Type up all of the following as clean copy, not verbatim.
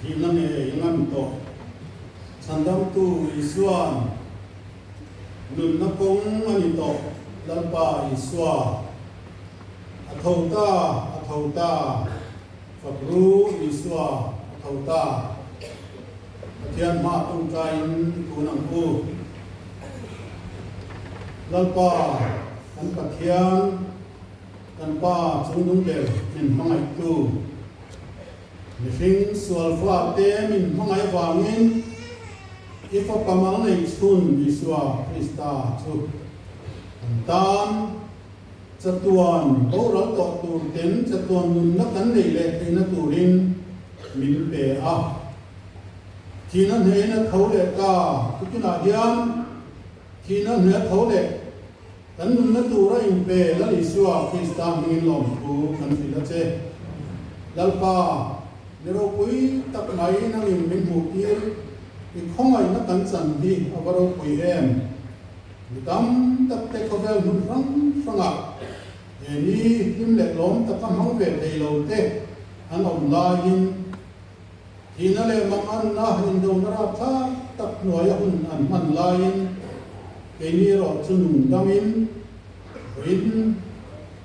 Thihna ngei ngam tawh. Chhandamtu Isua'n nunna kawng a ni tawh, Lalpa Isua. A tho ta, a tho ta, fak ru Isua, a tho ta. Pathian hma tawngtaiin tun ang u. Lalpa, kan Pathian, kan Pa chungnung ber min hmangaihtu. Mihring sual fate min hmangaih avangin i fapa mal nei chhun Isua Krista chu kan tan chatuan boral tawh tur ten chatuan nunna kan neih leh theihna turin min pe a. Thihna hnehin a tho leh ta, tukinah hian thihna hne a tho leh Kan nunna tura inpe Lal Isua Krista hmingin lawmthu kan hrilh a che. Lalpa, mi ropui tak mai nangin min hmuhtir i khawngaihna kan chan hi a va ropui em? Mi tam tak te khawvel hmun hrang hrangah he ni hlim leh lawm taka hmang ve thei lo te an awm laiin Thihna leh manganna indona rapthlak tak hnuaia hun an hman laiin keini erawh chu nung damin vawiin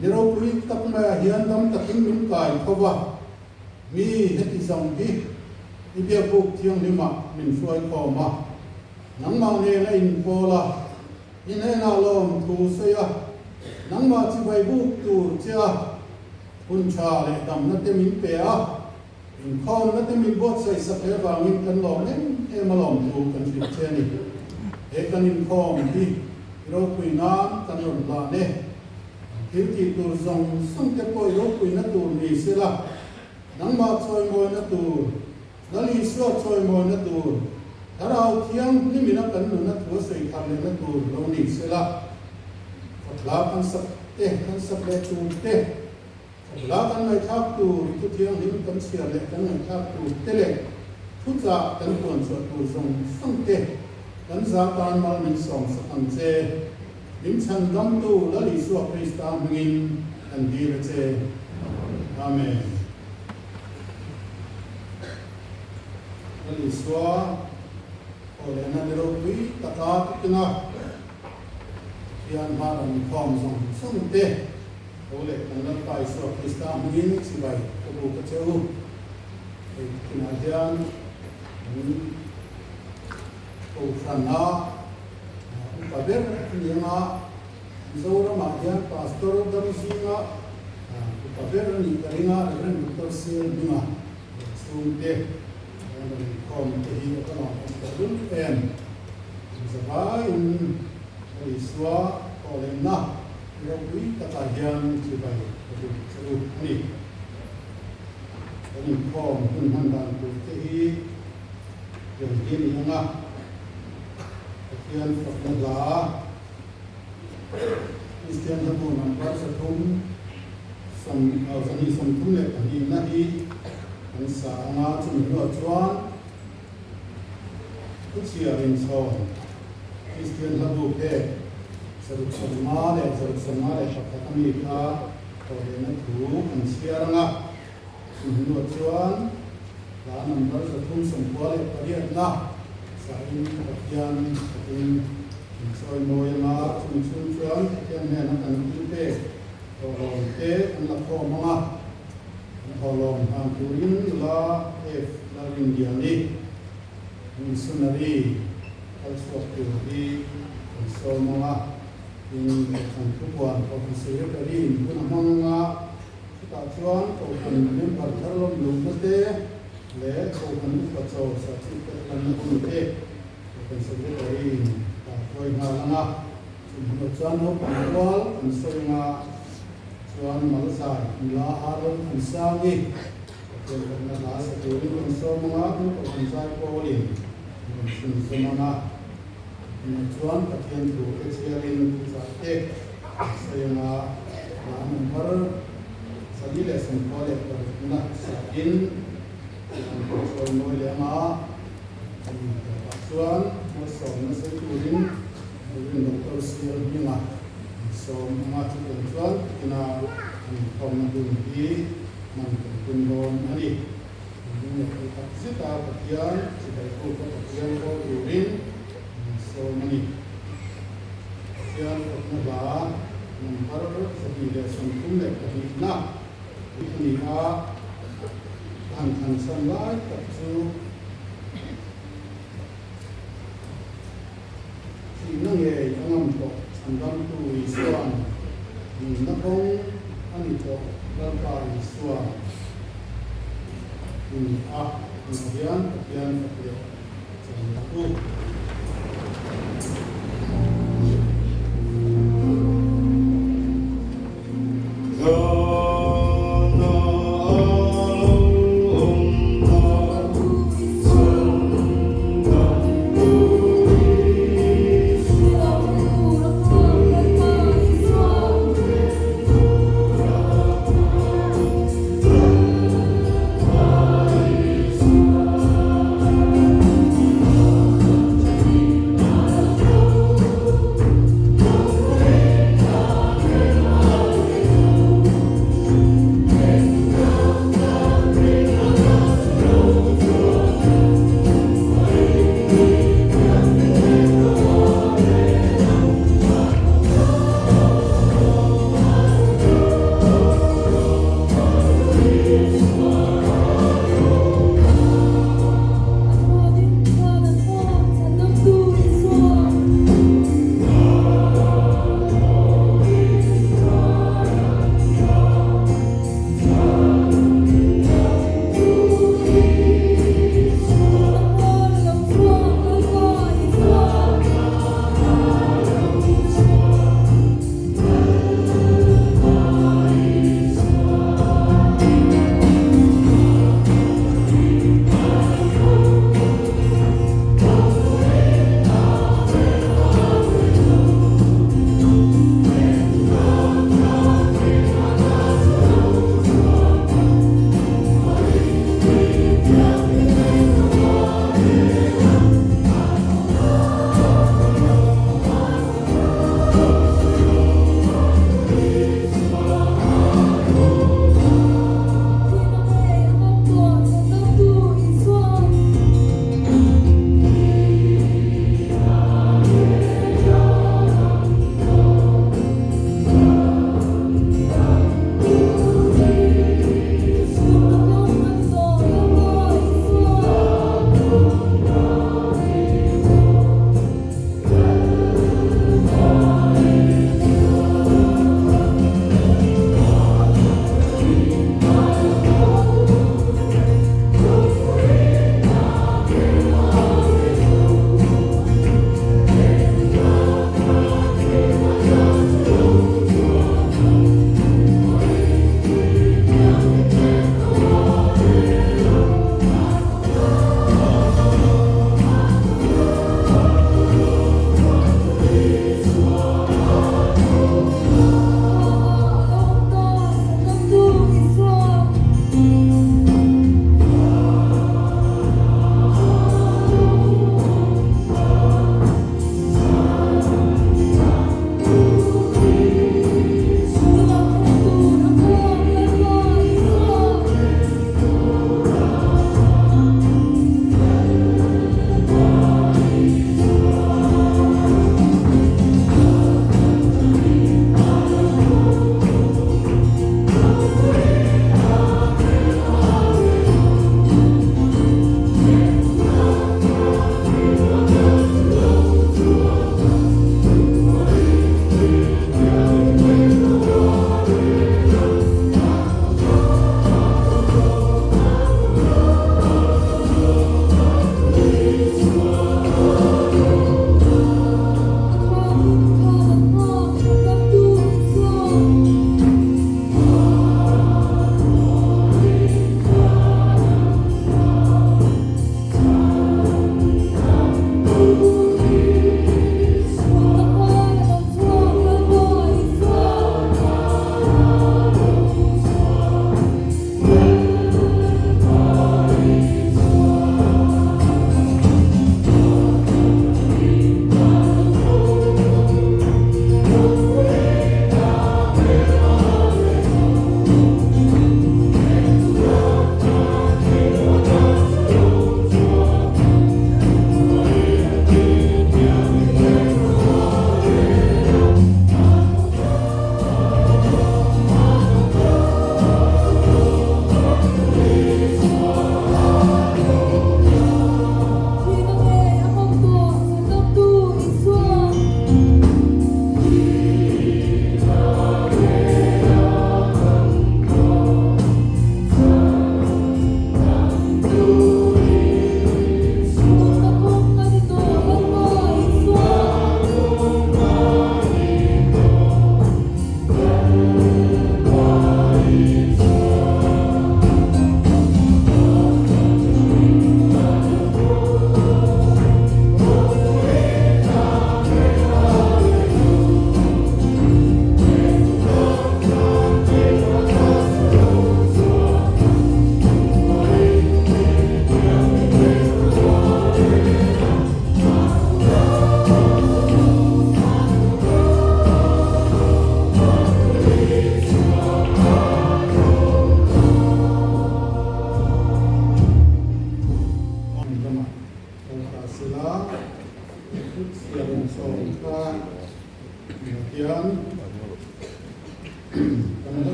ni ropui tak maiah hian dam takin min kai tho va, mi heti zawng hi i biakbuk thianghlimah min hruai khawm a, nangmah nena inpawl a, i hnenah lawmthu sawi a, nangmah chibai buk tur che a, hun tha leh damna te min pe a. Inkhawmna te min buatsaih sak hle vangin kan lawm em em a lawmthu kan hrilh che a ni. He kan inkhawm hi i ropui nan kan rawn hlan e. Kan thil tih tur zawng zawng te pawh i ropuina tur ni sela, nangmah chawimawina tur, Lal Isua chawimawina tur, Thlarau Thianghlimina kan nuna thu a sawi thar lehna tur lo ni sela, Fathla kan sak te, kan sak leh tur te, Hla kan ngaihthlak tur, thu thianghlim kan chhiar leh kan ngaihthlak tur te leh thuchah kan puan chhuah tur zawng zawng te kan za tan mal min sawm sak ang che. Min chhan damtu Lal Isua Krista hmingin kan dil a che. Amen. Lal Isua aw leh na ni ropui taka tukinga Pathian hma ram khawm zawng zawng te Tho leh kan Lalpa Isua Krista hmingin chibai ka bu ka che u. Hei tunah hian kan Kohhrana upa ber a ni ang a, Mizoramah hian Pastor dam zinga upa ber a nih ka ring a, Rev. Doctor Sel Hminga leh chhungte an rawn inkhawm te hi a va lawmawm tawh lul em. Zavaiin Lal Isua thawhlenna Ropui takah hian chibai ka duh che u a ni. Kan inkhawm hun hman dan tur te hi tiang hi a ni ang a, Pathian fakna hla, Kristian hlabu number 3 232 na hi kan sa ang a, chumi hnuah chuan Thuchhiar inchhawn Kristian hlabu phek 650 leh 651 a mi kha thawhlehna thu kan chhiar ang a, chumi hnuah chuan hla number 398 na sahin Pathian takin kan chawi mawi ang a, chumi chhung chuan Pathian hnena kan thil pek thawhlawm te kan la khawm ang a. Thawhlawm hlan turin nula F. Lalrindiani, missionary kal chhuak tur hi kan sawm ang a, tin Kohhran Thupuan Kohhran Secretary in hun a hmang ang a, chutah chuan Kohhran member thar lawm luhna te leh Kohhran upa chaw certificate lanna hun te Kohhran Secretary in a hruai nghal ang a, chumi hnuah chuan naupang rual an sawi ang a. Chuan Malzai nula Aaron Thansangi Pathian fakna hla sa turin kan sawm ang a, kan Kohhran zai pawlin an rawn chhunzawm ang a. Tunah chuan Pathian thu te chhiarin thuchah te an sawi ang a, hla number 496 sahin an rawn sawi mawi leh ang a. Chumi tawpah chuan malsawmna sawi turin Rev. Doctor CL Hminga an sawm ang a, chutiang chuan tina an inkhawmna hun hi hman kan tum dawn a ni. leh tih tak zeta Pathian chibai puk a Pathian pawl turin min sawm a ni. Pathian fakna hla number 232 na a ni a, ka han thlan chhan lai tak chu Thihna ngei a ngam tawh chhandamtu Isua'n nunna kawng a ni tawh Lalpa Isua ni a tih hian Pathian fak leh chawlh ang u.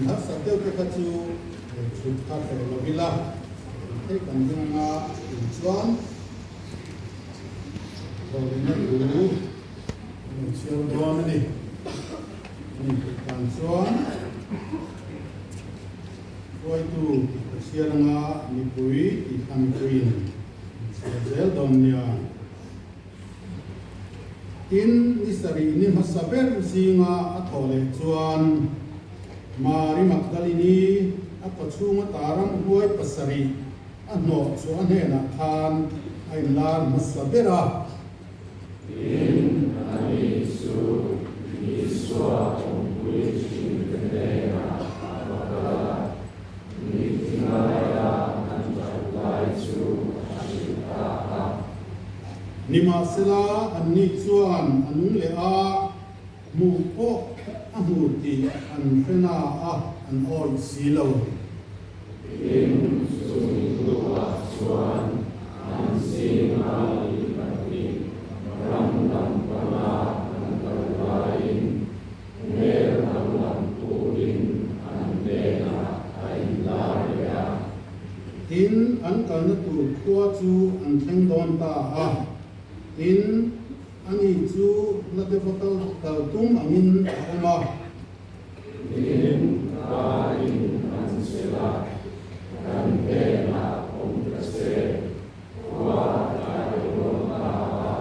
In harsat deuh te kha chu chhut kha hreh lo ila, eng theih kan ding anga in chuan thawhlehna thu kan lo chhiar dawn a ni. An inpeih tan chuan hruaitu tih ka chhiar anga mipui tih kha mipuiin an chhiar zel dawn nia. Tin, ni sarih ni hmasa ber zinga a thawh leh chuan Mari Magdalini a kawchhung ata ramhuai pasarih a hnawh chu a hnenah khan a inlar hmasa ber a. Tin, ani chu Isua awmpui thinte hnenah a va kal a, mitthi ngaia an that lai chu a hrilh ta a. Nimahsela, anni chuan a nung leh a, hmuh pawh a hmu tih an hre na a, an awih si lo. Tin, chumi hnuah chuan an zinga mi pahnih ram dang pana an kal laiin hmel danglam turin an hnenah a inlar leh a. Tin, an kalna tur khua chu an thleng dawn ta a. Tin, ani chu hla deuha kal kal tum angin a awm a. Tin, pain an chelh a, kan hnenah awm ta che. Khua a tlai dawn ta a,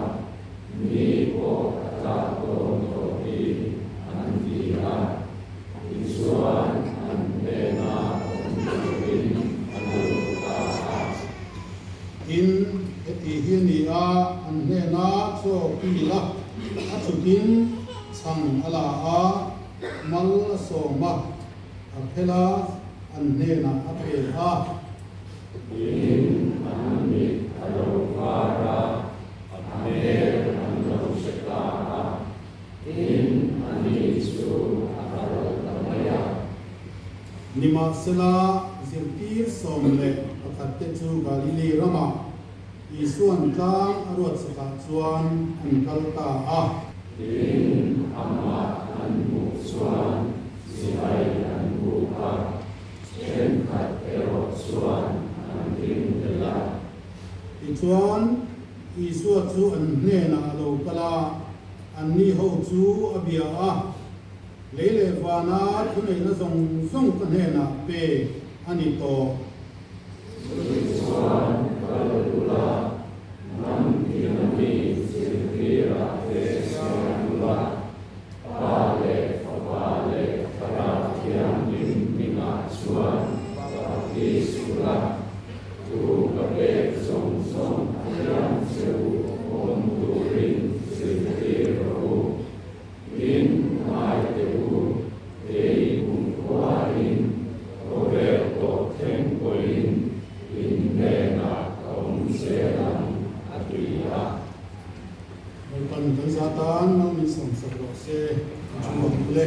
mi pawh a tlak dawn tawh hi an ti a. Tichuan an hnena awm turin a lut ta a. Tin, heti hi a ni a, an hnena chaw kil a, a chutin chhang a la a, mal a sawm a, a phel a, an hnenah a pe a. Tin, an mit a lo var a, a hmel an lo hre ta a. Tin, ani chu a kal ta mai a. Nimahsela, zirtir 11 te chu Galili ramah Isua'n tlang a ruatsakah chuan an kal ta a. Tin, amah an hmuh chuan chibai an buk a. Thenkhat erawh chuan an ring tel a. Tichuan, Isua chu an hnenah a lo kal a, anni ho chu a bia a, Lei leh vana thuneihna zawng zawng ka hnenah pek a ni tawh. Chutichuan, kal ula, hnam tina mi zirtirah te siam ula, Pa leh Fapa leh Thlarau Thianghlim hmingah chuan baptis ula, thu ka pek zawng zawng a thiam che u awm turin zirtir rawh u. Tin, ngaite u, kei kumkhuain khawvel tawh thleng pawhin in hnenah ka awm zel ang, a ti a. Lalpan kan za tan mal min sawmsak rawh se a thu ang u le.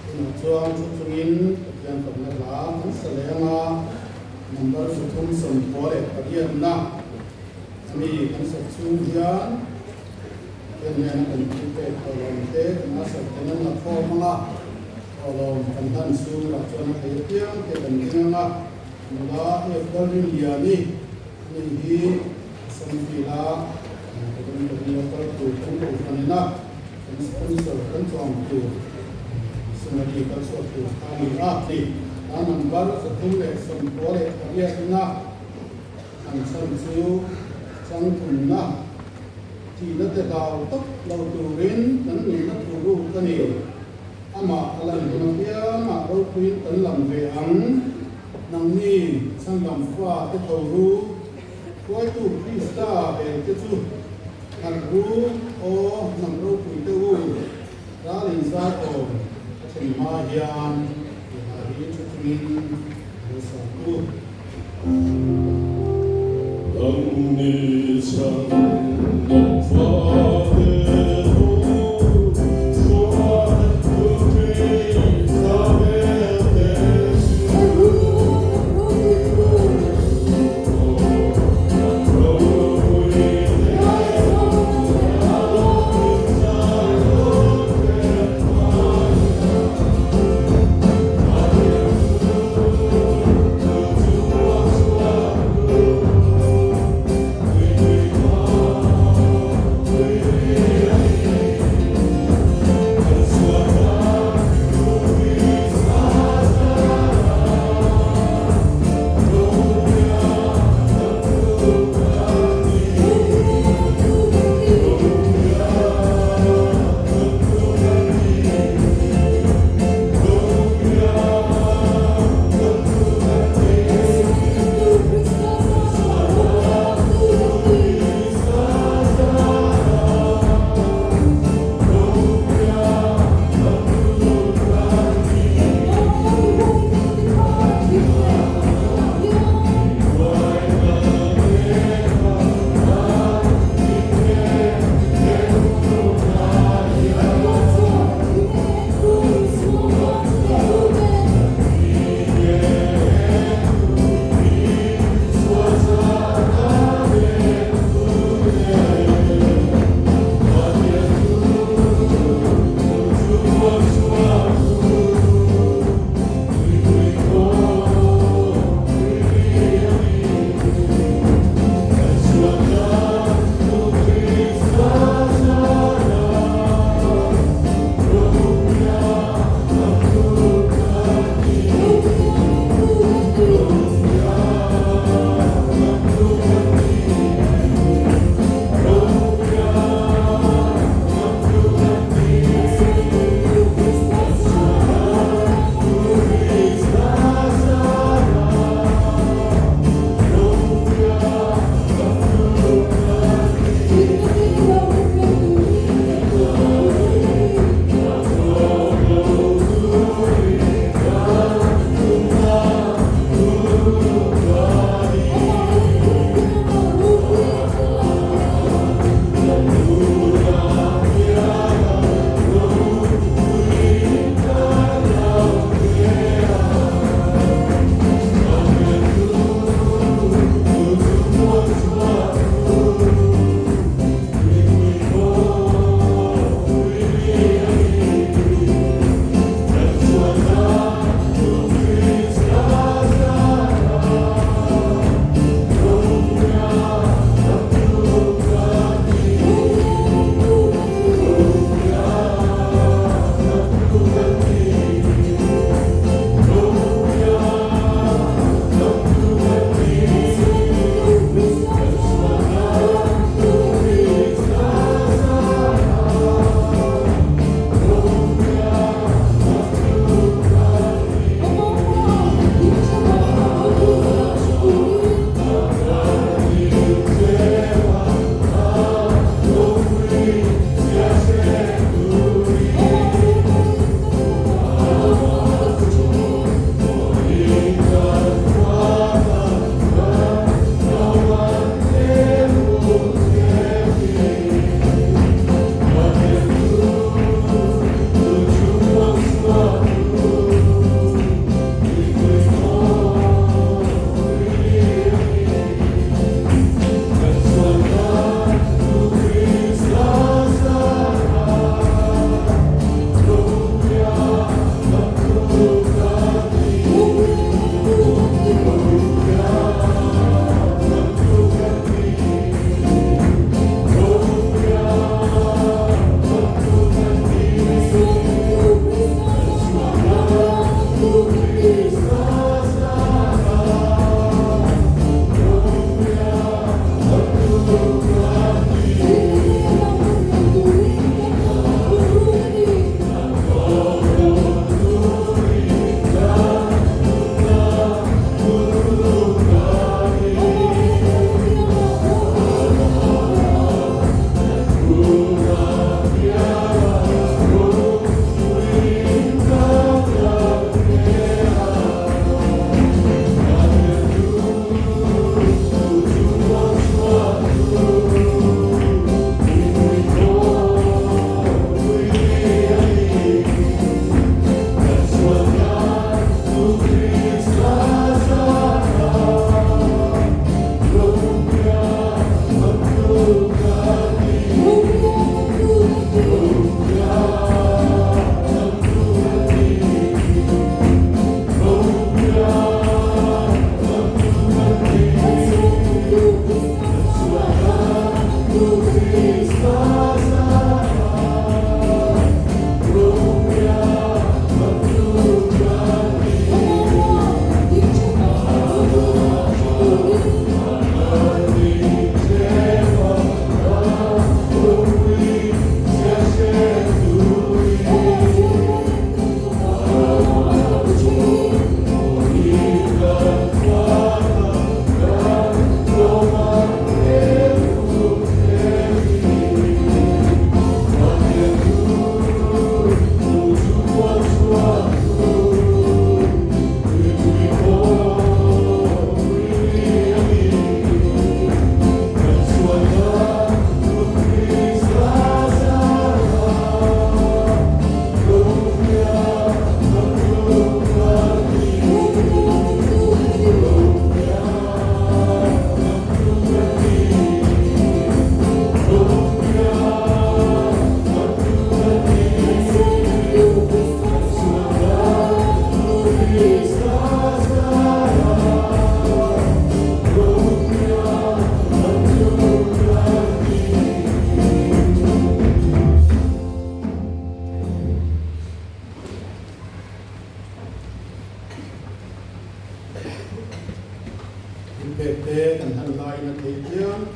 Tunah chuan chu chungin Pathian fakna hla kan sa leh ang a, number 398 a mi kan sak chhung hian Pathian hnena kan thil pek thawhlawm te kan asar ten an la khawm ang a, thawhlawm kan hlan chhung lah chuan a thei apiang te kan ding ang a. Nula F. Lalrinliani ani hi Assam Field-a Academy pahnih a kal tur kan kohhran ina kan sponsor kan chuang tur missionary kal chhuak tur kha a ni a. A number 398 ina an chhan chu changthumna thihna te hlau tak lo turin kan nunna thu ruk a ni. Amah a lan hun apiangah ropuiin kan lang ve ang. Nangni chhandam fa te tho ru, hruaitu Krista bel te chu harh ru, aw hnam ropui te u, ral inzai awm a thlen hma hian tih hla hi thu chungin a lo sawm u. Nangni chhandam fa te tho hruaitu Krista bel te chu hnam ropui te u, ral inzai awm.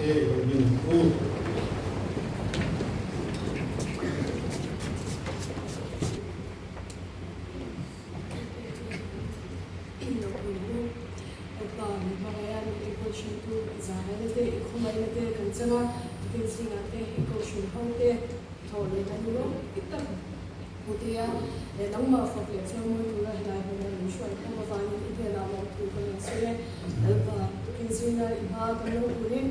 te i lo ding ang u. Putea leh nangmah fak leh chawimawi tura helai hmuna min hruai khawm avangin i hnenah lawmthu ka rawn sawi e. Lalpa, tukin zinga i hma kan lo hunin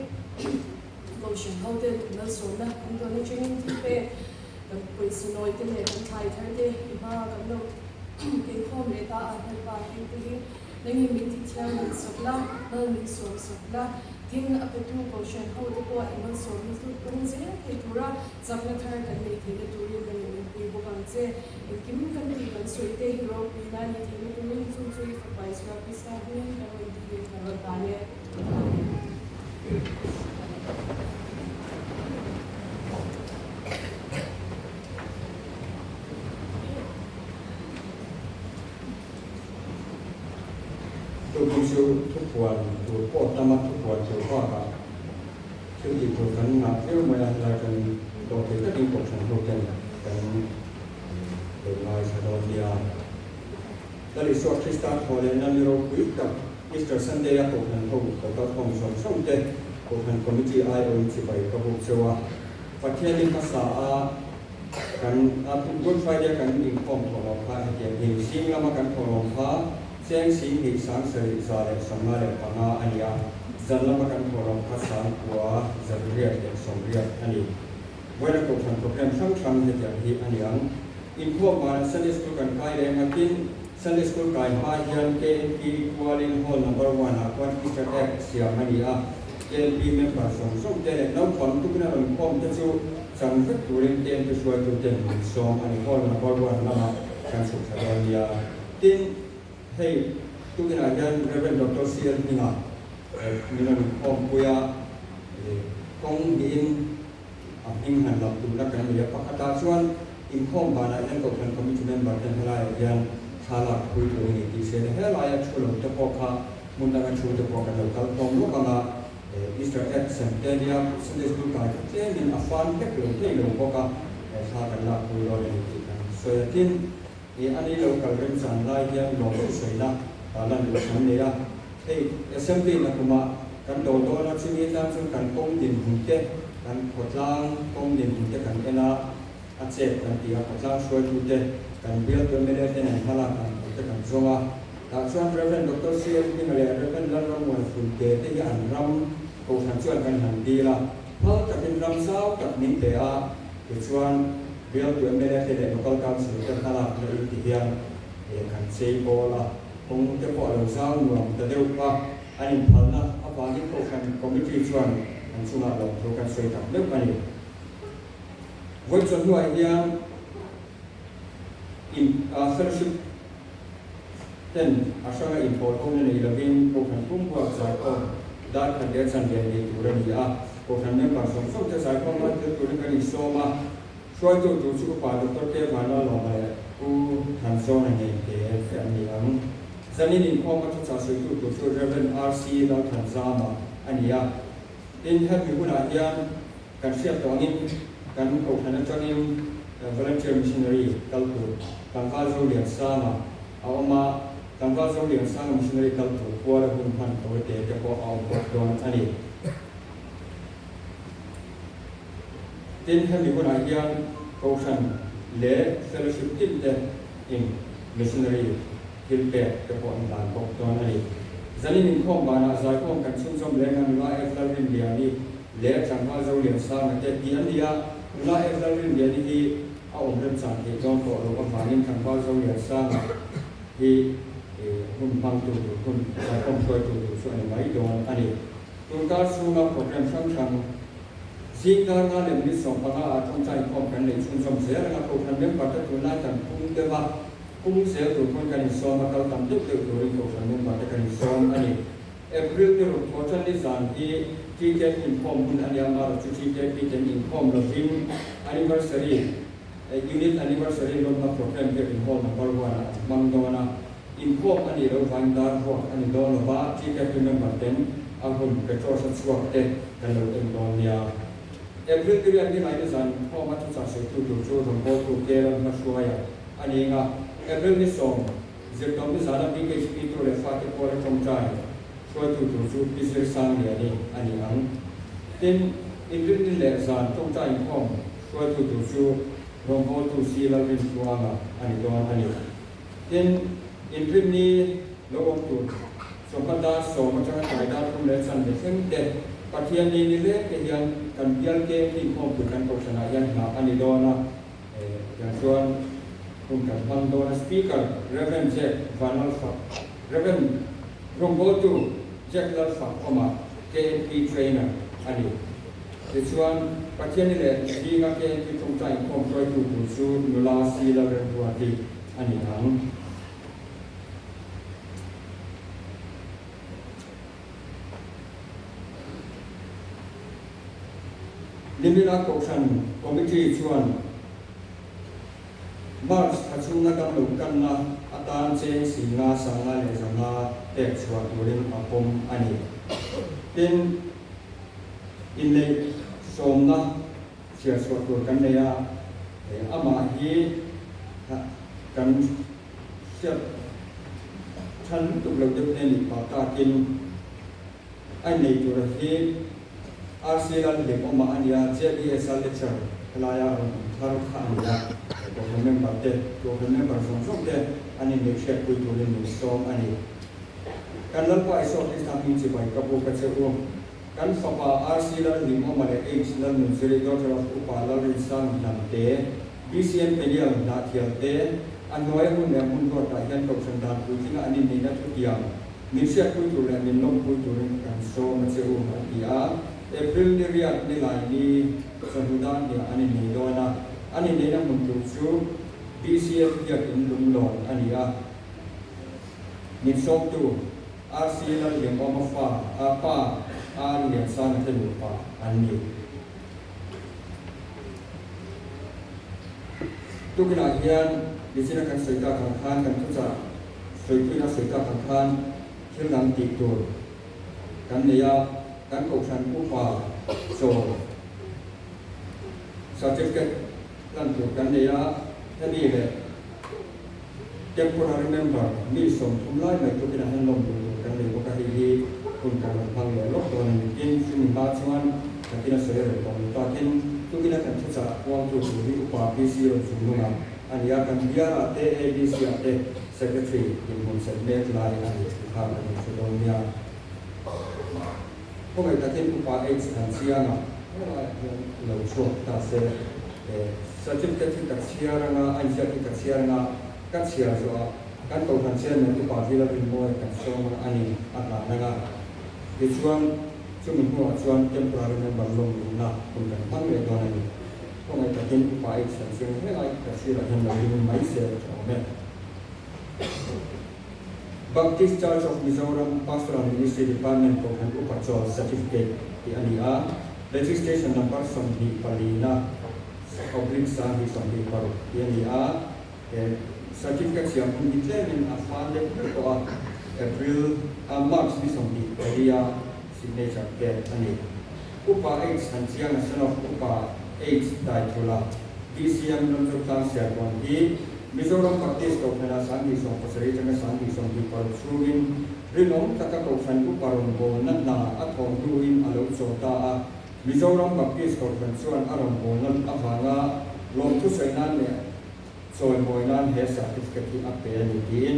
Kohhran hoten malsawmna kan dawn atangin thil pek kan pawisa nawi te leh kan thlai thar te i hma kan lo keikhawm leh ta a. Lalpa, heng te hi nangin min ti thiam min sak la, mal min sawm sak la. Tin, a petu Kohhran hote pawh i malsawmna hlut kawng zel thei tura Chakna thar kan nei theihna turin kan inpui bawk ang che. Engkim kan tih kan sawi te hi ropuina a nih theihna turin chu chu i Fapa Isua Krista hmingin kan rawn dilin kan rawn dan e. Tukin chu thupuan tur pawh tama thupuan tur bakah Thil tih tur kan ngah viau mai a, helai kan dawh thei takin kohhran ho ten kan lo ngaithla dawn nia. Lal Isua Krista thaw leh na ni ropui tak Easter Sunday a kohhran ho lo kal khawm zawng zawng te kohhran committee aiawhin chibai ka buk cheu a. Pathianin hmasa a kan Good Friday a kan inkhawm thawhlawm kha hetiang hi zing lama kan thawhlawm kha Cheng 25 7,145 a ni a, zan lama kan thawhlawm kha 9880 a ni. Vawiina Kohhran program hrang hrang hetiang hi a ni ang. Inkhawm banah Sunday School kan kai reng a, tin, Sunday School kai hma hian KNP kualin Hall Number One ah khuan Easter Egg siam a ni a, KNP member zawng zawng te leh naupang tukina rawn khawm te chu chang vek turin KNP hruaitu ten min sawm a ni. Hall Number One lamah kan chhuk thla dawn nia. Tin, hei tukinah hian Rev. Doctor CL Hminga min rawn inkhawmpui a, kawng hnihin a hming han lam tumna kan nei a. Pakhatah chuan inkhawm banah hian Kohhran Committee member ten helaiah hian thla lak pui tur a ni tih hriat a, helaia thu lo te pawh kha hmun danga thu te pawh kan lo kal khawm lawk ang a, Easter egg sem te nia Sunday School kai kha tlemin a fan hlek lo thei lo bawk a, thla kan lak pui dawn a ni tih kan sawi a. Tin, He a ni lo kal remchan lai hian lawm lo sawiina lan duh kan nei a. Hei Assembly na kumah kan do dawn a, chumi tan chuan kan kawng dinhmun te, kan khawtlang kawng dinhmun te kan en a, a chet kan ti a, khawtlang hruaitu te, kan bialtu mla ten an hmalak ang tur te kan zawng a. Tah chuan Rev. Doctor CL Hminga leh Rev. Lalrammuan Funte te hi an ram kohhran chuan kan han dil a, phal takin ram zau tak min pe a, tichuan, Bialtu mla te leh Local Council te hmalakna in ti hian kan chei bawl a, kawng te pawh a lo zau nuam ta deuh a, an inphalna avangin Kohhran Committee chuan an chungah lawmthu kan sawi tak meuh a ni. Vawi chawhnuah hian in Fellowship ten a hranga inpawl hona nei lovin Kohhran pumbuak zaikhawm dar khat leh chan lian nei tur a ni a, Kohhran member zawng zawng te zaikhawm ban tel turin kan insawm a, hruaitu tur chu Upa Doctor K Vanlalawma leh Pu Thanzawna ngei te te an ni ang. Zanin inkhawma thuchah sawitu tur chu Rev RC Lalthanzama a ni a, tin hemi hunah hian kan hriat tawh angin kan Kohhran atangin Volunteer Missionary kal tur Tlangval Zoliansanga a awm a, Tlangval Zoliansanga Missionary kal tur kuala hun hman tawi te te pawh a awm bawk dawn a ni. Tin, hemi hunah hian Kohhran leh Fellowship tin te in Missionary thil pek te pawh an dan bawk dawn a ni. Zanin inkhawm banah zaikhawm kan chhunzawm leng a, nula F Lalrinliani leh Tlangval Zoliansanga te tih an ni a, nula F Lalrinliani hi a awm remchang theih dawn tawh loh avangin Tlangval Zoliansanga hi hun hmangtu tur hun zaikhawm hruaitu tur chu a ni mai dawn a ni. Tunkar chhunga program hrang hrang zing dar nga leh minute 15 ah tawngtai inkhawm kan neih chhunzawm zel anga Kohhran member te tunlai kan pung deuh a, pung zel tur pawn kan insawm a, kal tam deuh deuh turin Kohhran member te kan insawm a ni. April ni ruk thaw tan ni zan hi TKP inkhawm hun a nia, amaherawhchu TKP ten inkhawm lovin anniversary, unit anniversary lawmna program biakin hall number one ah an hmang dawn a. Inkhawm a nih loh vangin dar vuak a ni dawn lova, TKP member ten a hun Petros a chhuak te kan lo en dawn nia. April period ni laina zan inkhawma thuchah sawitu tur chu rawngbawltu Keral hmahruaia a ni eng a, April ni sawm zirtawm ni zana BKHP tu leh fate kuala tawngtai hruaitu tur chu Pi Zir Sangliani a ni ang. Tin, Inrinni leh zan tawngtai inkhawm hruaitu tur chu rawngbawltu Si Lalrintluanga a ni dawn a ni. Tin, Inrinni lo awm tur chawhma dar sawm atanga tlai dar thum leh chan ve thleng te, Pathianni ni leng te hian kan bial keng inkhawmpui kan kohhranah hian nghah a ni dawn a, tiang chuan hun kan hmang dawn a. Speaker, Rev. Jack Vanlalfak, Rev. Rawngbawltu Jack Lalfak awma KNP Trainer a ni. Tichuan, Pathianni leh zinga KNP tawngtai inkhawm hruaitu tur chu nula Si Lalremruati a ni ang. Nimina Kohhran Committee chuan March thla chhunga damlo kanna atan cheng singa sanga leh zanga pek chhuah turin a pawm a ni. Tin, inneih sawmna chhiar chhuah tur kan nei a, amah hi kan hriat than lutuk lo deuh te nih phah takin a innei tura hi RC Lalhlimawma a nia, JBS-a lecture helaia rawn awm thar kha a ni a, Kohhran member te, Kohhran member zawng zawng te an inneih hriatpui turin min sawm a ni. Kan Lalpa Isua Krista hming chibai ka bu ka che u. Kan fapa RC Lalhlimawma leh H Lalnunziri daughter of Upa Lalrinsang Hnamte, BCM Peniel Hnahthial te, a hnuaia hun leh hmun ruatah hian Kohhran dan puitlinga an inneihna thutiang min hriatpui tur leh min lawmpui turin kan sawm a che u, an ti a. April ni riat ni lai ni chawhnu dan hniah an innei dawn a, an inneihna hmun tur chu BCM Biakin Lunglawn a ni a. Min sawmtu RC Lallianawma fa a pa R Liansanga te nupa an ni. Tukinah hian nichina kan sawi tak ang khan kan thuchah sawituina sawi tak ang khan thil dang tih tur kan nei a, kan kohhran upa chaw certificate hlan tur kan nei a, hemi leh Temporary member mi 30 lai mai tukin a han lawm duh tur kan nei bawk a, hei hi hun kan rawn hmang leh lawk dawn a ni. Tin, chumi hma chuan takin a sawi reng tawh lo ta. Tin, tukina kan thuchah puangtu tur hi Upa PC rawn chungnunga a ni a, kan bialah te ABC-ah te Secretary dinhmun chelh mek lai a ni tih kha kan inhre dawn nia. Khawngaih takin Upa H Thanchianga helaiah hian lo chhuak ta se. Certificate hi ka chhiar anga, a inziak hi ka chhiar anga, ka chhiar zawh a, kan Kohhran Chairman Upa Vila Rinmawi kan sawm anga a ni a hlan anga. Tichuan, chumi hnuah chuan temporary member lawm luhna hun kan hmang leh dawn a ni. Khawngaih takin Upa H Thanchianga helai ka sirah hian lo ring mai se a tha awm e. Baptist Church of Mizoram Pastoral Ministry Department Kohhran Upa Chawl Certificate tih a ni a, Registration Number 24 na oblique 26 tih a ni a, he certificate siam hun hi tlemin a fal deuh ber tawh a, April a March ni 24 a signature pek a ni. Upa H Thanchianga son of Upa H Daithula, DCM Ramzotlang Siarkawn hi Mizoram Baptist Kohhranah 2070 atanga 2026 chhungin rinawm taka Kohhran upa rawngbawlna hna a thawh hnuin a lo chaw ta a. Mizoram Baptist Kohhran chuan a rawngbawlna avanga lawmthu sawi nan leh chawimawi nan he certificate hi a pe a ni tiin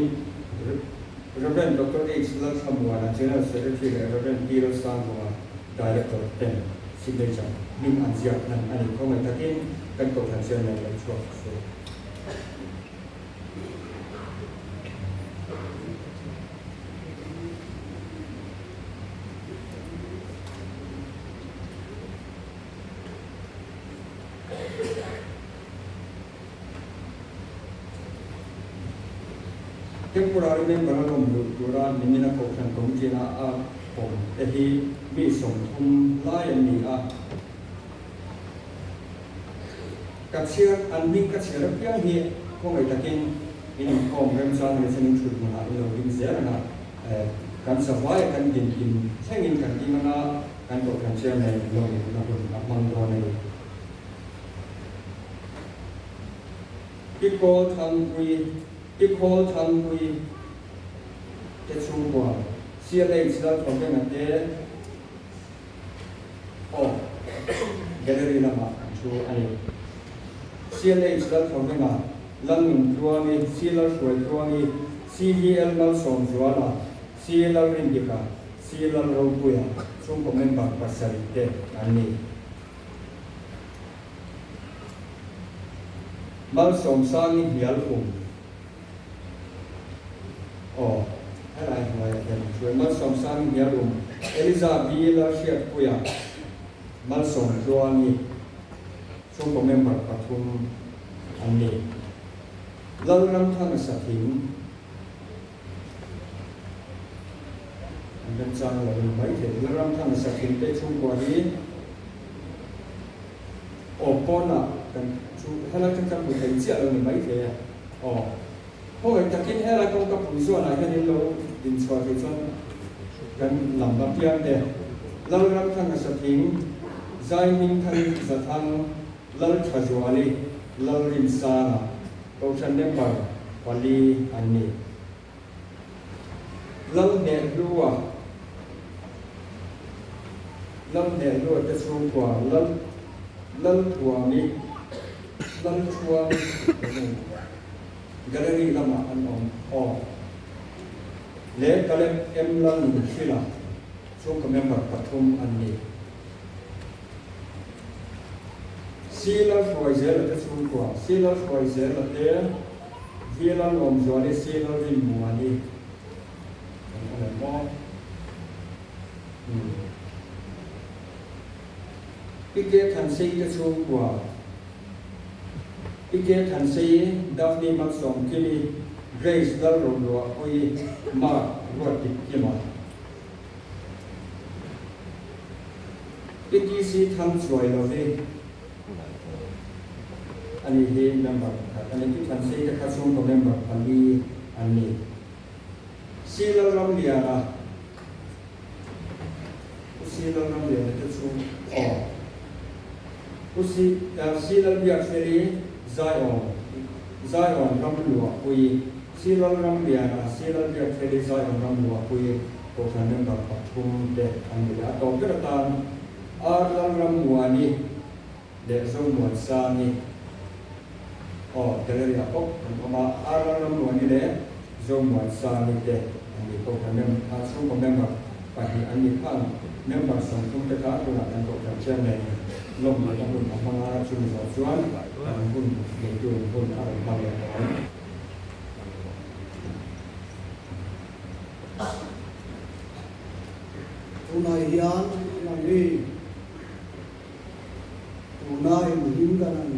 Rev. Doctor H. Lalthlamuana, General Secretary leh Rev. P. Lalsangvunga, Director ten signature hming an ziak hnan a ni. Khawngaih takin kan Kohhran Chairman lo chhuak se. Temporary member a lawm luh tura nimina Kohhran Committee-na a pawm te hi mi 30 lai an ni a. Ka chhiar, an hming ka chhiar apiang hi khawngaih takin in inkhawm remchang leh chuan in thut hmunah in lo ding zel ang a. Kan savaia kan dinkim thlengin kan ding anga kan Kohhran Chairman lawmna hun a hmang dawn a ni. Pi Kawl Thangpui, Pi Khawl Thangpui te chhungkua, CLH Lalthawvenga te aw gallery lamah an thu a ni. CLH Lalthawvenga, Lalnun Tluangi, C Lalhruai Tluangi, CVL Malsawmzuala, C Lalrindika, C Lalropuia chhungkaw member pasarih te an ni. Malsawmsangi hnial um. Aw, helai hnuaiah hian an hruai. Malsawmsangi hnial um, Eliza B. Lalhriatpuia, Malsawmtluangi, chhungkaw member pathum an ni. Lalramthanga Sathing, An remchang lo in mai thei. Lalramthanga Sathing te chhungkua hi aw pawnah kan chu helai kha kan hmu thei chiah lo ni mai thei a. Aw khawngaih takin helai kawngka pui zawnah hian in lo din chhuah thei chuan kan lam apiang te Lalramthanga Sathing, Zaihmingthang Zathang, Lalthazuali, Lalrinsanga, Kohhran member pali an ni. Lalhnehlua, Lalhnehlua te chhungkua, Lal, Lalthuami, Lalthuami Gallery lamah an awm aw. Leh Caleb M. Lalnunhrila, chhungkaw member pathum an ni. Si Lalhruaizela te chhungkua, Si Lalhruaizela te Vi Lalawmzuali, Si Lalrinmuani kan awm em maw? Umm. Pi Ke Thansei te chhungkua, Pi Ke Thansei, Daphne Malsawmkimi, Grace Lalrohluahpuii, Mark Ruatdikkima. PTC thang chuai lo hi a ni hi member pakhat a ni. Pi Thansei te kha chhungkaw member pali an ni. Si Lalramliana, Pu Si Lalramliana te chhung aw Pu Si Si Lalbiakfeli Zion Zion Ramluahpuii Si Lalramliana, Si Lalbiakfeli Zion Ramluahpuii Kohhran member pathum te an ni leh a. Tawp ber atan Ar Lalrammuani leh Zomuansangi aw gallery ah bawk an awm a. Ar Lalrammuani leh Zomuansangi te an ni. Kohhran member chhungkaw member pahnih an ni khan member 30 te kha tunah kan Kohhran chairman lawm lehna hun a hmang a, chumi zawh chuan kan hun neitu in hun a rawn hmang leh tawh ang. Tunah hian nang hi tuna inhlim kan an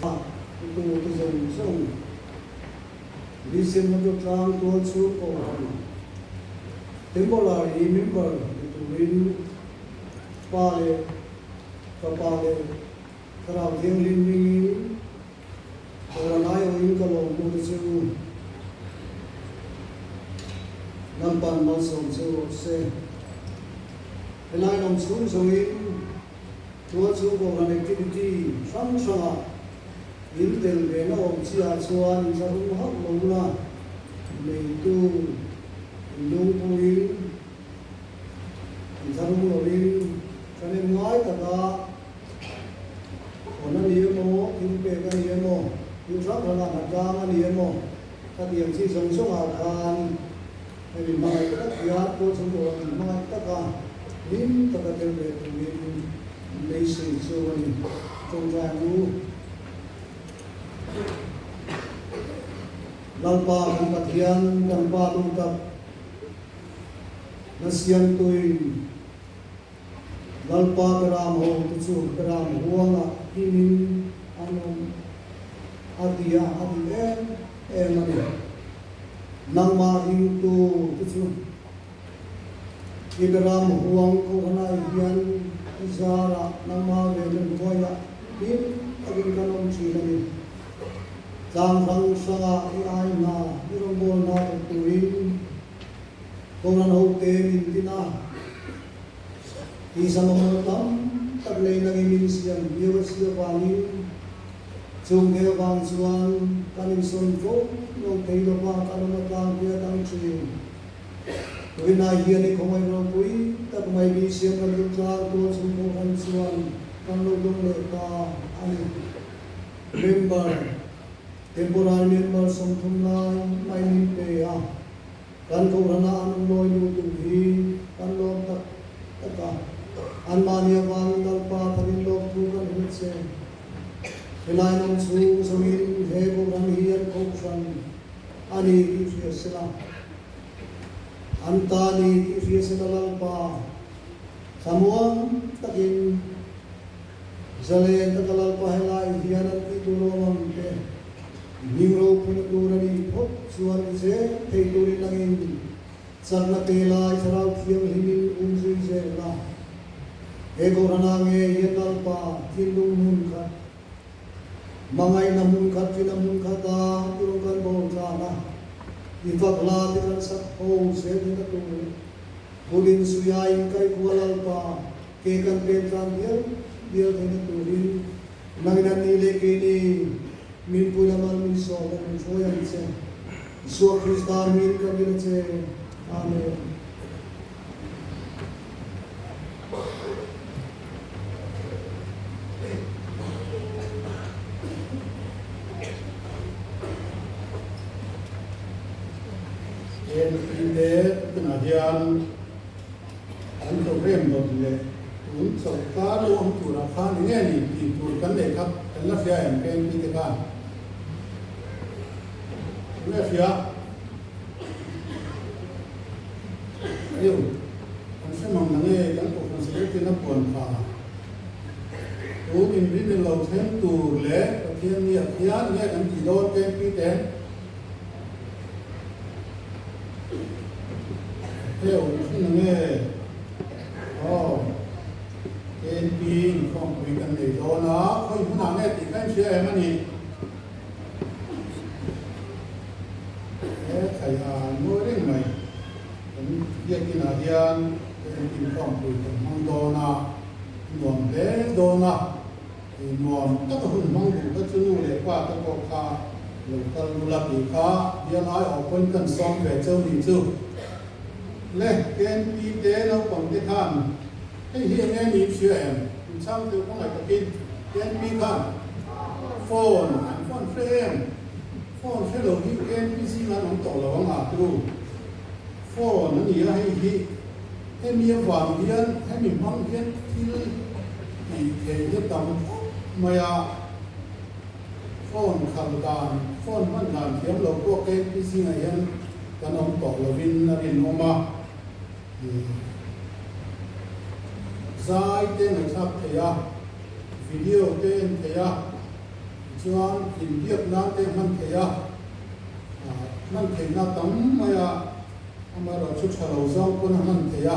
sa tu te zawng zawng Mission Motor Tlang tual chhung Kohhran Temporary member ni turin Pa leh Fapa leh Thlarau Thianghlim hmingin Kohhran aiawhin ka lawm hmu te chu Lalpan malsawm che rawh se. Helai lam chhung zawngin tual chu Kohhran activity hrang hrangah in tel ve na awm chiah chuan in thlarum hauh lo la, neitu in lungpuiin in thlarum lovin thahnem ngai taka Hawn a ni emaw, thil pek a ni emaw, thil hrang hranga hnatlang a ni emaw, khatiang chi zawng zawngah khan hemi hmangaih tak hian Paul chhungkaw in hmangaih taka hlim taka tel ve turin an beisei chu a ni. Tawngtai ang u. Lalpa kan Pathian, kan Pa duh tak, na siamtuin, Lalpa Beram ho te chu Beram huangah himin an awm a ti a, a ti em em a ni. Nangmah ringtu te chu i Beram huang kohhranah hian i zarah nangmah vena hnuaiah hlim takin kan awm thin a ni. Tlang hrang hrangah i ai hna, i rawngbawlna thawk turin. Kohhran hote min tin a, tisa mamawh tam tak nei nangin min siam viau a si avangin chungte avang chuan kan insawn fo lo thei lova kan awm atlangpui a tang thin. Turinai hian i khawngaih ropui tak mai mi siam kan duh tlang tual chung kohhran chuan kan lo dawng leh ta a ni. Member, Temporary member 30 lai mai min pe a, kan kohhrana an awm lawi luh duh hi kan lawm tak tak a, anmahni avangin Lalpa tharin lawmthu kan hrilh che. Helai lam chhung zawngin he kohhran hi an kohhran a ni tih hria sela, an ta ni tih hria sela Lalpa thlamuang takin Zalen taka Lalpa helai hian an tih tur awm ang te, hming ropuina tur a nih phawt chuan i zel thei turin langin chakna pe lai Thlarau Thianghlimin um zui zel la. He Kohhrana nge hian Lalpa thinlung hmun khat, hmangaihna hmun khat ṭhina hmun khata i rawn kan bawl tlan a, i fak hla te kan sak ho zel hi ka tur leh Kulin suia inkaihkua Lalpa Ke kan pen tlan dial dial theihna turin nangin an ni leh keini min pui la mal min sawm la min hruai ang che. Isua Krista hmingin ka dil a che. Amen. NPA tunah hian An program dawt leh tun chawlhkar lo awm turah khan eng nge ni tih tur kan nei kha kan la hria em KNP te khan? Eng nge hria? Ayo, kan hre mang na nge kan Kohhran Secretary na puan kha tun inrin lo thleng tur leh Pathian ni ah khian nge kan tih dawn KNP te? Heo thin ang e. Aw, KNP inkhawmpui kan nei dawn a, khawi hmunah nge tih kha in hria em a ni? He thlai a ngawi reng mai. Kan biakinah hian KNP inkhawmpui kan hmang dawn a, nuam hle dawn a. Nuam taka hun hmang duh kha chu nu leh pa te pawh kha lo kal ru la tih kha bial ai awh pawhin kan sawm ve cheu ni chu. Le, KNP te naupang te khan hei hi enge ni hria em? In chhang teuh khaw ngaih takin KNP khan phone an phone hre em? Phone hre lo hi KNP zingah an awm tawh lo ang a tu phone a ni a hei hi. Hemi avang hian hemi hmang hian thil tih theih hi tam khawp mai a, phone khalh dan, phone hman dan thiam lo pawh KP zingah hian kan awm tawh lovin a rinawm a, zai te ngaihthlak theih a, video te en theih a, tichuan inbiak nan te hman theih a, hman theihna tam mai a. Amaherawh chu tha lo zawng pawn a hman thei a,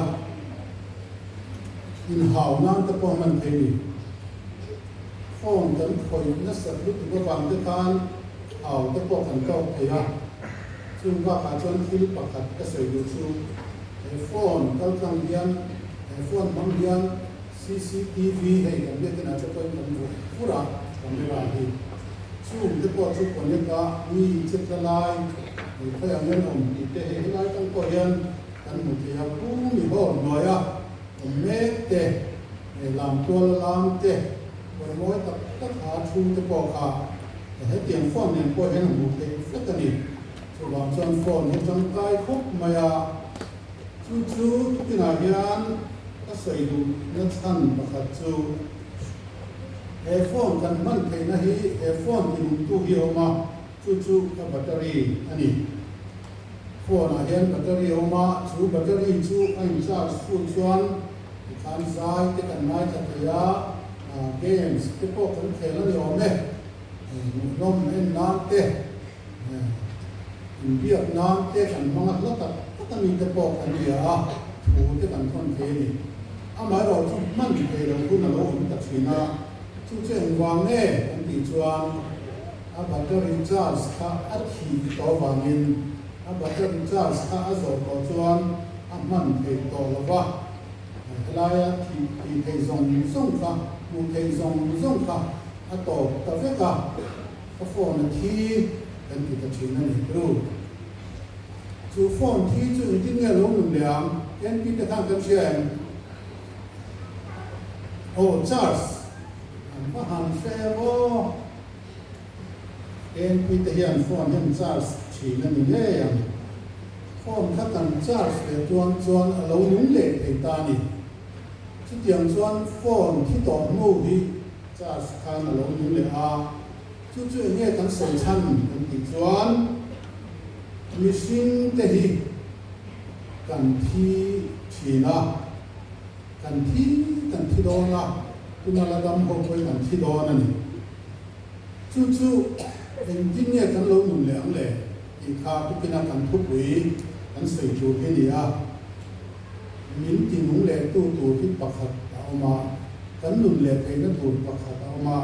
inhau nan te pawh a hman thei ni. Phone kan khawih nasat lutuk avang te khan hau te pawh kan tawk thei a. Chung bakah chuan thil pakhat ka sawi duh chu, he phone kaltlang hian, he phone hmang hian cctv hei kan biakinah te pawhin kan vuah fur a, camera hi. Chung te pawh chu connect a, mi che tla lai, khawi ang hian awm tih te hei helai tang pawh hian kan hmu thei a, pu mi hawr hnuaia awm mek te, lam tuala lam te, kawr mawi tak tak ha thu te pawh kha hetiang phone nen pawh hian a hmuh theih vek a ni. Chuvang chuan phone hi tangkai khawp mai a, chu chu tukinah hian ka sawi duh na chhan pakhat chu, He phone kan hman theihna hi he phone tinungtu hi a awm a, chu chu ka battery a ni. Phone ah hian battery a awm a, chu battery chu a in charge full chuan tikhan zai te kan ngaithla thei a, games te pawh kan khel a ni awm e, hmuhnawm en nan te, inbiak nan te kan hmang a hla tak tak a mi te pawh kan bia a, thu te kan thawn thei a ni. Amaherawh chu hman thei lo hun a lo awm ta thin a, chu chu engvang nge kan tih chuan a battery charge kha a thih tawh avangin a battery charge kha a zawh tawh chuan. a hman theih tawh lo va, helaia thih tih theih zawng zawng kha, hmuh theih zawng zawng kha a tawp ta vek a, ka phone a thi kan ti ta thin a ni tru. Chu phone thi chu engtin nge lo nun leh ang? NP te khan kan hria em? Aw Charles, an va han hre em aw. NP te hian phone hian charge thin a ni ngei ang. Phone kha kan charge leh tuan chuan a lo nung leh thei ta a ni. Chutiang chuan phone thi tawh hnu hi charge khan a lo nung leh a. Chu chu eng nge kan sawi chhan kan tih chuan mihring te hi kan thi thin a, kan thi kan thi dawn a, tuna la dam ho pawhin kan thi dawn a ni. Chu chu engtin nge kan lo nun leh ang le tih kha tukina kan thupui kan sawi tur hi a ni a. Min ti nung leh tu tur hi pakhat a awm a, kan nun leh theihna tur pakhat a awm a,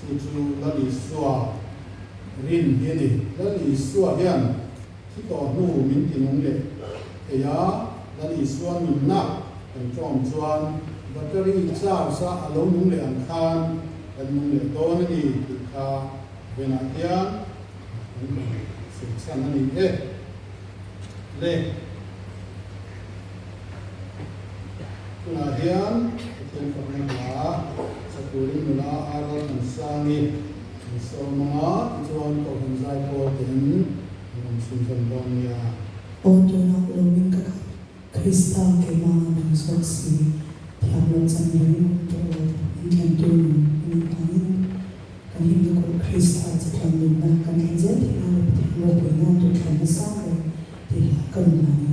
chu chu Lal Isua rin hi a ni. Lal Isua hian thi tawh hnu min ti nung leh thei a, Lal Isua nunna kan ṭawm chuan battery charge a a lo nung leh ang khan kan nung leh dawn a ni tih kha venah hian kan rawn sawi chhan a ni e. Le. Tunah hian Pathian fakna hla Chaturin nula Aral Thansangi an sawm ang a, tichuan Kohhran Zaipawl ten an rawn chhunzawm dawn nia. Aw tunah loin ka khat Krista keimah nang zawk si thiam lo chan reng awm tawh lo min thlentu nun a nih vangin kan himna kulh Krista chatuan nunna kan thlen zel theih nan leh Pathian ropuina duhthlanna sang ber tih hla ka rawn hlan ang.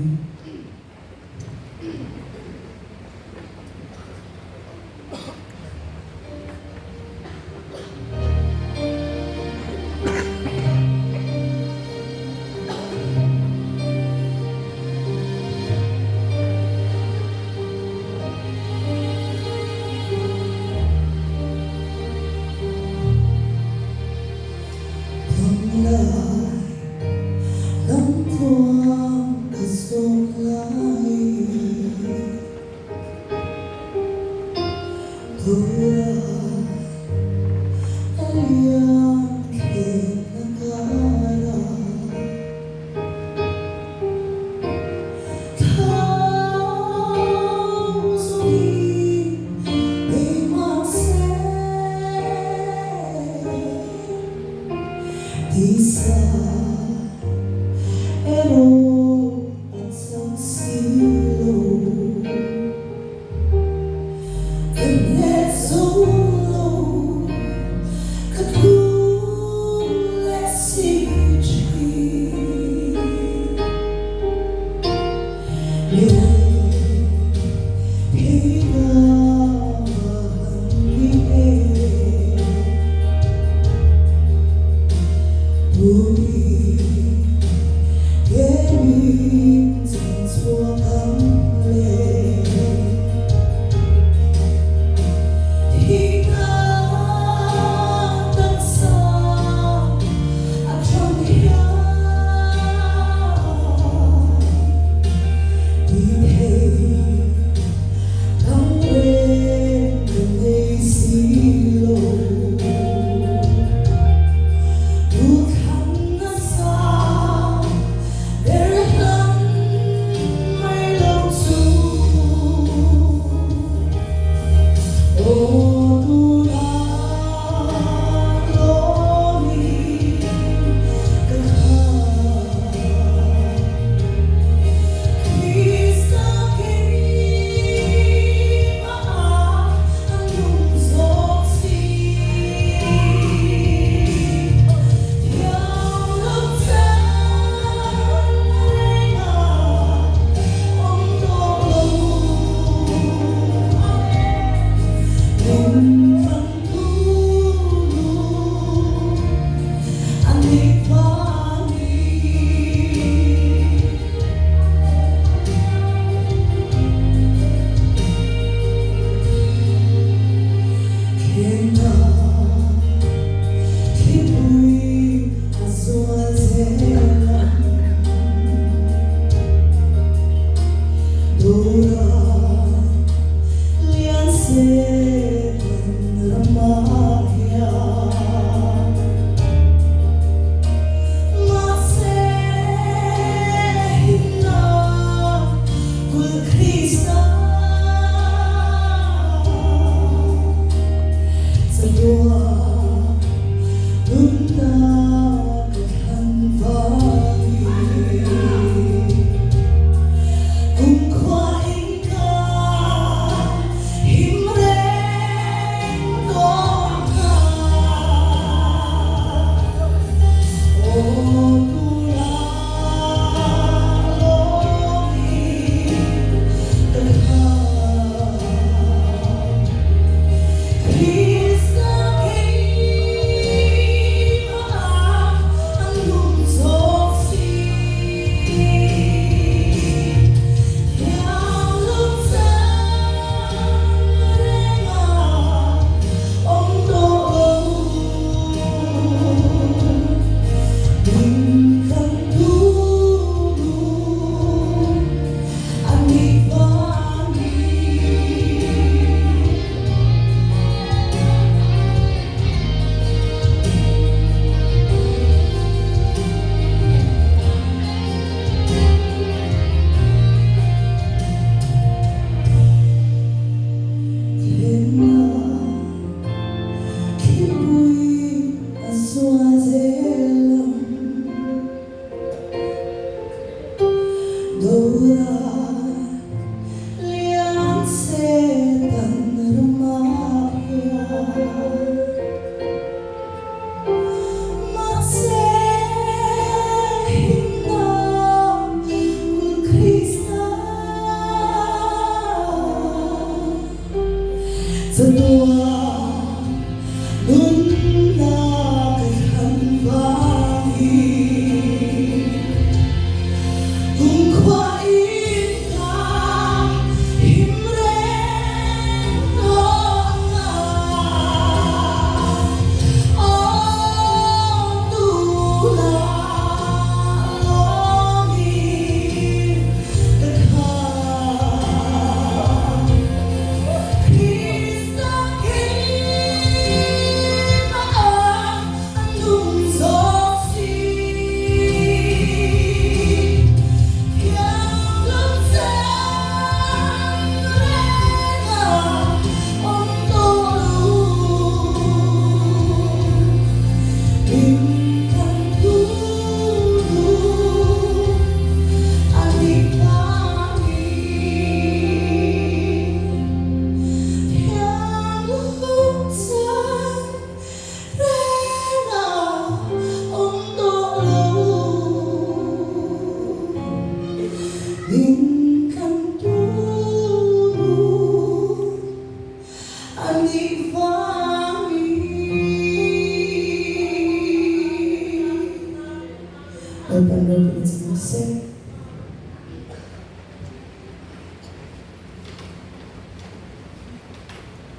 Lalpan ropuina che rawh se.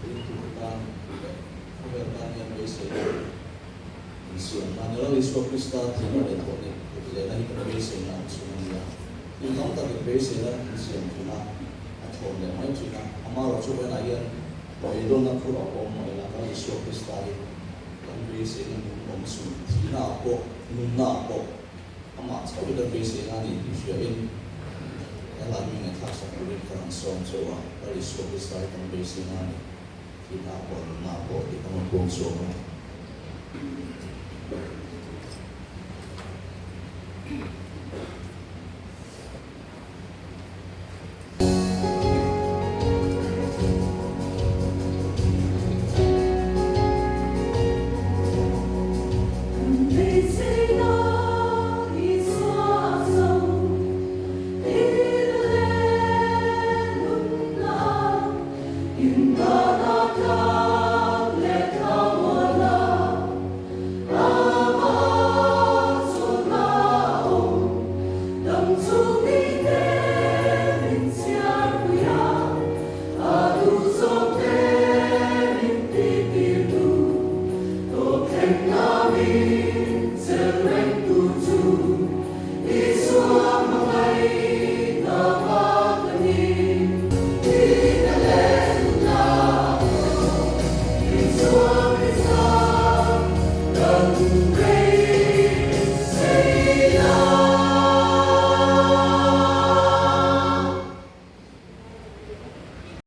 Ringtu tan leh khawvel tan hian beiseina insiam a ni. Lal Isua Krista thihna leh thawhni kut lehna hi kan beiseina ang chhung a ni a. Thil tam takin beiseina insiam thin a, a thlawn leh mai thin a. Amaherawhchu chu vawiinah hian beidawnna khur a pawm mai la, Lal Isua Krista hi kan beiseina nun awm chhun, thihna ah pawh, nunna ah pawh amah chauh hi kan beiseina a ni tih hriain he lai mi ngaihthlak sak turin ka rawn sawm chauh a, Lal Isua Krista hi kan beiseina a ni, thihna ah pawh, nunna ah pawh tih ka rawn puang chhuak a ni.